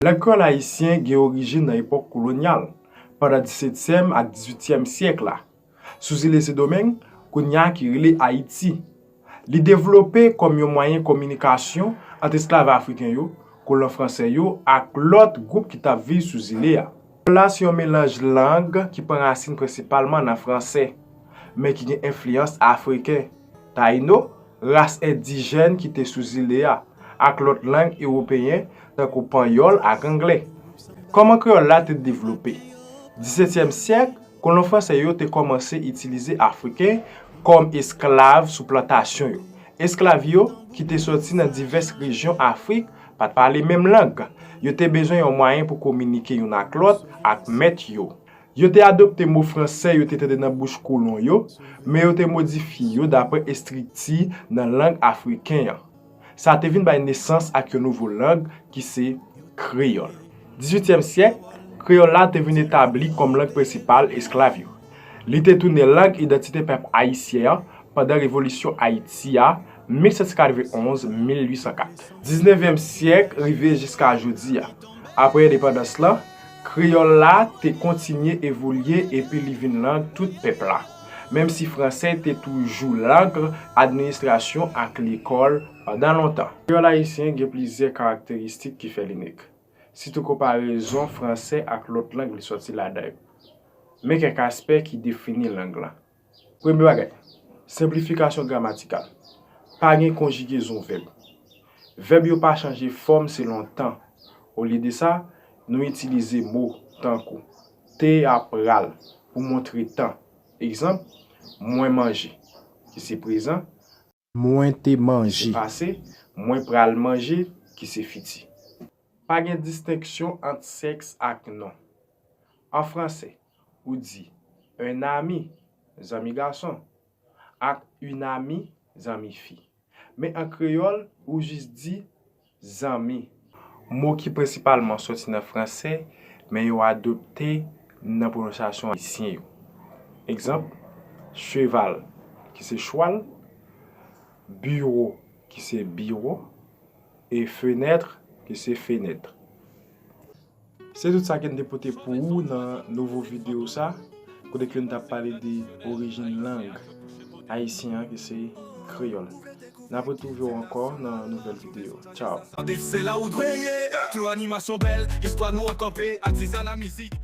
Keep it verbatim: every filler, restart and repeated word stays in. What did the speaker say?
Lang kreyòl ayisyen gen orijin nan epòk kolonyal, pandan disetyèm ak dizuityèm syèk la, sou zile Sendomeng, kounye a ki rele Ayiti. Li devlope kòm yon mwayen kominikasyon ant esklav afriken yo, kolon fransè yo ak lòt gwoup ki t ap viv sou zile a. Kreyòl la se yon melanj lang ki pran rasin prensipalman nan fransè, men ki gen enfliyans afriken, tayino, ras endijèn ki te sou zile a, ak lòt lang ewopeyen tankou panyòl ak anglè. Kòman kreyòl la te devlope? Disetyèm syèk, kolon fransè yo te kòmanse itilize Afriken kòm esklav sou plantasyon yo. Esklav yo, ki te soti nan divès rejyon Afrik, pa t pale menm lang. Yo te bezwen yon mwayen pou kominike youn ak lòt ak mèt yo. Yo te adopte mo fransè yo te tande nan bouch kolon yo, men yo te modifye yo dapre estrikti nan lang afriken an. Sa te vin bay nesans ak yon nouvo lang ki se kreyòl. Dizuityèm syèk, kreyòl la te vin etabli kòm lang prensipal esklav yo. Li te tounen lang idantite pèp ayisyen an pandan Revolisyon Ayiti a, mil sèt san katrevenn onz, mil uit san kat. Diznevyèm syèk rive jiska jodi a. Apre endepandans lan, kreyòl la te kontinye evolye epi li vin lang tout pèp la, menm si fransè te toujou lang administrasyon ak lekòl pandan lontan. Kreyòl ayisyen gen plizyè karakteristik ki fè l inik, sitou konparezon fransè ak lòt lang li sòti ladan yo. Men kèk aspè ki defini lang lan. Premye bagay, senplifikasyon gramatikal. Pa gen konjigezon vèb. Vèb yo pa chanje fòm selon tan. Olye de sa, nou itilize mo tankou te a pral pou montre tan. Egzanp, mwen manje, ki se prezan. Mwen te manje. Pase, mwen pral manje, ki se fiti. Pa gen distenksyon ant sèks ak non. An fransè, ou di un ami, zanmi gason, ak une amie, zanmi fi. Men an kreyòl, ou jis di zanmi. Mo ki prensipalman sòti nan fransè, men yo adopte nan pwononsyasyon ayisyen yo. Egzanp, cheval, ki se chwal, biwo, ki se biwo, e fenêtre, ki se fenèt. Se tout sa ke n te pote pou ou nan nouvo videyo sa, kote ke n t ap pale de orijin lang ayisyen an, ki se kreyòl. N ap retwouve w ankò nan nouvèl videyo. Tchaw! Tande se la ou dwe ye. Flow animasyon bèl, istwa nou an kanpe, atis a la mizik.